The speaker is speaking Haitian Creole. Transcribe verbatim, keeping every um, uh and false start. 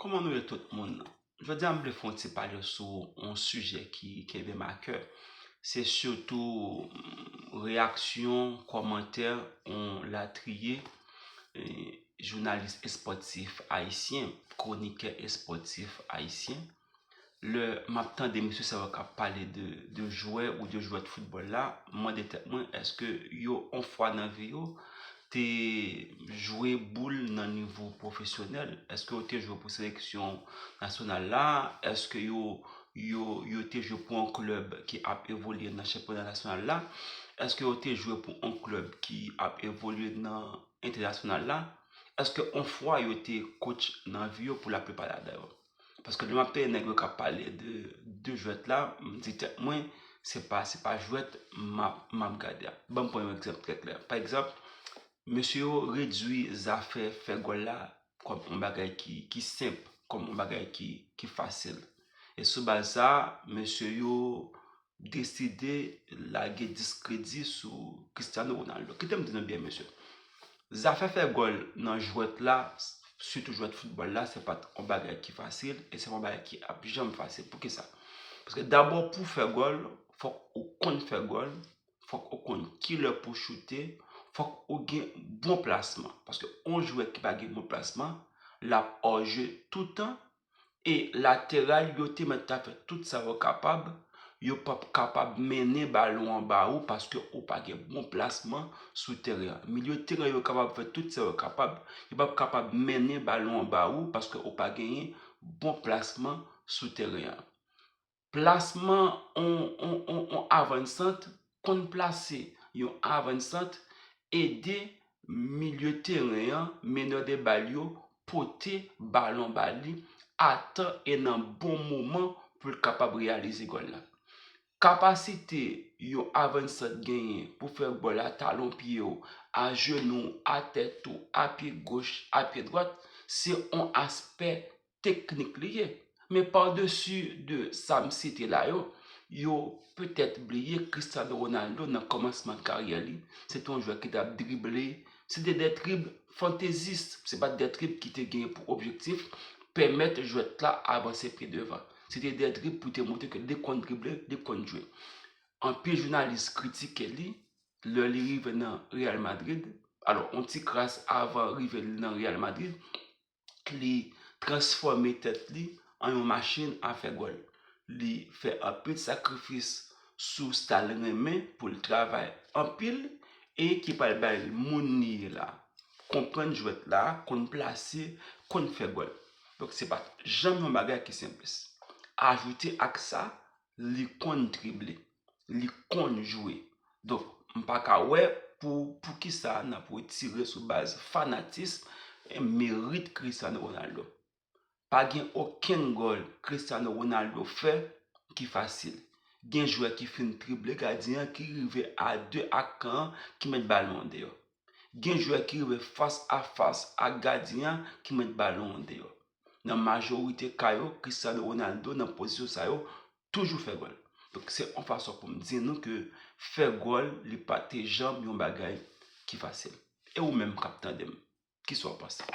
Kòman nou ye tout moun? Jodi a m vle fè yon ti pale sou yon sijè ki kenbe m a kè. Se sitou reyaksyon, kòmantè yon latriye jounalis espòtif ayisyen, kwonikè espòtif ayisyen. Lè m ap tande mesye sa yo k ap pale de jwè ou de jwèt foutbòl la, m mande tèt mwen èske yo yon fwa nan vi yo te jwe boul nan nivo pwofesyonèl? Èske yo te jwe pou seleksyon nasyonal la? Èske yo yo yo te jwe pou yon klèb ki ap evolye nan chanpyona nasyonal la? Èske yo te jwe pou yon klèb ki ap evolye nan entènasyonal la? Èske yon fwa yo te coach nan vi yo pou laplipa ladan yo? Paske lè m ap tande nèg yo k ap pale de de jwèt la, m di tèt mwen se pa se pa jwèt m ap m ap gade a. Ban m pran yon egzanp trè klè. Pa egzanp, mesye yo redui zafè fè gòl la kòm yon bagay ki ki senp, kòm yon bagay ki ki fasil. E sou baz sa, mesye yo deside lage diskredi sou Cristiano Ronaldo. Kite m di nou byen, mesye. Zafè fè gòl nan jwèt la, sitou jwèt foutbòl la, se pa t yon bagay ki fasil e se pa yon bagay ki ap janm fasil. Poukisa? Paske dabò pou w fè gòl, fòk ou konn fè gòl, fòk ou konn kilè pou w choute, fòk ou gen bon plasman. Paske yon jwè ki pa gen bon plasman, l ap òje toutan. E lateral yo te mèt ta fè tout sa yo kapab, yo p ap kapab mennen balon an ba ou paske ou pa gen bon plasman sou teren an. Milye teren yo kapab fè tout sa yo kapab, yo p ap kapab mennen balon an ba ou paske ou pa genyen bon plasman sou teren an. Plasman on on on on avannsant, konn plase yon avannsant, ede milye teren an, menè de bal yo, pote balon ba li a tan e nan bon moman pou l kapab reyalize gòl la. Kapasite yon avannsant genyen pou fè gòl a talon pye w, a jenou w, a tèt ou, a pye goch, a pye dwat, se yon aspè teknik li ye. Men padesi de sa m site la yo, yo petèt bliye Cristiano Ronaldo nan kòmansman karyè li, se te yon jwè ki t ap drible, se te de drib fantezis, se pa t de drib ki te gen pou objektif pèmèt jwèt la avanse pi devan. Se te de drib pou te montre ke li konn drible, li konn jwe. Anpil jounalis kritike li lè li rive nan Real Madrid. Alò, yon ti kras avan rive li nan Real Madrid, li transfòme tèt li an yon machin a fè gòl. Li fè anpil sakrifis sou sa l renmen pou l travay anpil e ki pral bay moun li ye la konprann jwèt la, konn plase, konn fè gòl. Donk, se pa t janm yon bagay ki senplis. Ajoute ak sa, li konn drible, li konn jwe. Donk, m pa ka wè pou poukisa n ap retire sou baz fanatis merit Cristiano Ronaldo. Pa gen okenn gòl Cristiano Ronaldo fè ki fasil. Gen jwè ki fin drible gadyen an ki rive a de ak kan an ki met balon an deyò. Gen jwè ki rive fas a fas ak gadyen an ki met balon an deyò. Nan majorite ka yo, Cristiano Ronaldo nan pozisyon sa yo toujou fè gòl. Donk, se yon fason pou m di nou ke fè gòl, li pa te janm yon bagay ki fasil. E ou menm k ap tande m, kisa w panse?